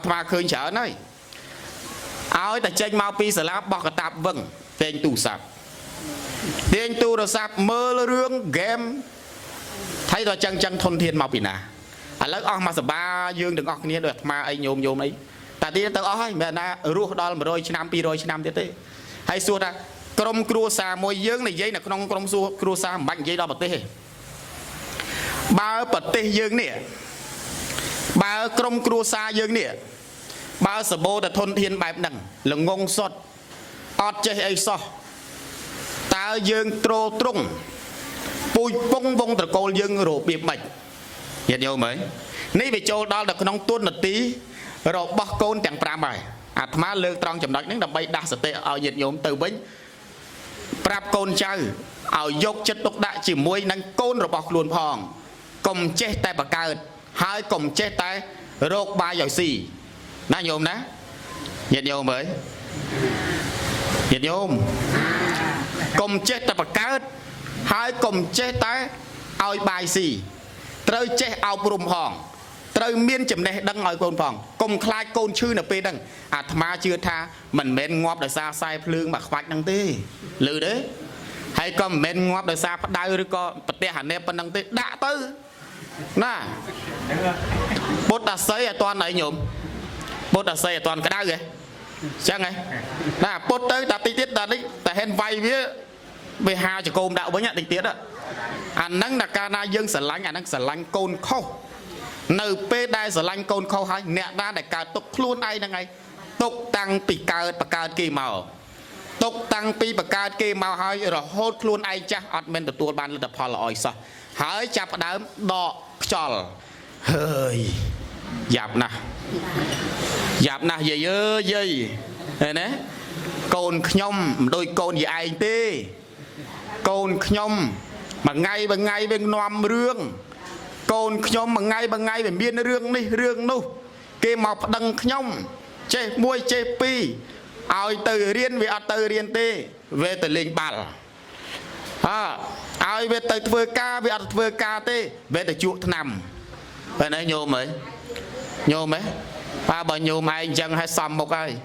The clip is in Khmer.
អាត្មាឃើញច្រើនហើយឲ្យតែចេញមកពីសាលាបោះកតាបវឹងទាញទូរស័ព្ទទាញទូរស័ព្ទមើលរឿងហ្គេមថៃដល់ចឹងចឹងធនធានមកពីណាឥឡូវអស់មកសបាយើងទាំងអស់គ្នាដោយអាត្មាអីញោមញោមអីតែទៀតទៅអស់ហើយមិនមែនណារស់ដល់100ឆ្នាំ200ឆ្នាំទៀតទេហើយសួរថាក្រុមគ្រួសារមួយយើងនិយាយនៅក្នុងក្រុមសួរគ្រួសារមិនបាច់និយាយដល់ប្រទេសទេបើប្រទេសយើងនេះបើក្រុមគ្រួសារយើងនេះបើសបោតែធនធានបែបហ្នឹងល្ងងសុតអត់ចេះអីសោះតើយើងទ្រទ្រង់ពូជពងវងត្រកូលយើងរបៀបម៉េចញាតិញោមអើយនេះវាចូលដល់នៅក្នុងទុននទីរបស់កូនទាំង5ហើយអាត្មាលើកត្រង់ចំណុចហ្នឹងដើម្បីដាស់សតិឲ្យញាតិញោមទៅវិញប្រាប់កូនចៅឲ្យយកចិត្តទុកដាក់ជាមួយនឹងកូនរបស់ខ្លួនផងកុំចេះតែបកើតហើយកុំចេះតែរោគបាយឲ្យស៊ីណាញោមណាញាតិញោមអើយញាតិញោមកុំចេះតែបកើតហើយកុំចេះតែឲ្យបាយស៊ីត្រូវចេះអប់រំផងត្រូវមានចំណេះដឹងឲ្យកូនផងកុំខ្លាចកូនឈឺនៅពេលហ្នឹងអាត្មាជឿថាមិនមែនងាប់ដោយសារខ្សែភ្លើងមកខ្វាច់ហ្នឹងទេឮទេហើយក៏មិនមែនងាប់ដោយសារផ្ដៅឬក៏ប្រទះអានេបប៉ុណ្ណឹងទេដាក់ទៅណាពុទ្ធអាស័យអត់តាន់អីញោមពុទ្ធអាស័យអត់តាន់ក្តៅទេចឹងហ៎ណាពុទ្ធទៅតែតិចទៀតតែនេះតែហេនវាយវាវាហាចកោមដាក់វិញតិចទៀតអាហ្នឹងតែកាលណាយើងស្រឡាញ់អាហ្នឹងស្រឡាញ់កូនខុសនៅពេលដែលស្រឡាញ់កូនខុសហើយអ្នកណាដែលកើតទុកខ្លួនឯងហ្នឹងឯងទុកតាំងពីកើតបកើតគេមកទុកតាំងពីបកើតគេមកហើយរហូតខ្លួនឯងចាស់អត់មានទទួលបានលទ្ធផលល្អសោះហើយចាប់ផ្ដើមដកខ្យល់ហើយយ៉ាប់ណាស់យ៉ាប់ណាស់យាយអើយយាយឃើញទេកូនខ្ញុំមិនដូចកូនយាយឯងទេកូនខ្ញុំមួយថ្ងៃមួយថ្ងៃវានាំរឿងកូនខ្ញុំមួយថ្ងៃមួយថ្ងៃវាមានរឿងនេះរឿងនោះគេមកប្តឹងខ្ញុំចេះមួយចេះពីរឲ្យទៅរៀនវាអត់ទៅរៀនទេវាទៅលេងបាល់អើឲ្យវាទៅធ្វើការវាអត់ធ្វើការទេវាទៅជក់ថ្នាំបែរនេះញោមអើយញោមហ៎បើញោមឯងអញ្ចឹងឲ្យសំមុខហើយ។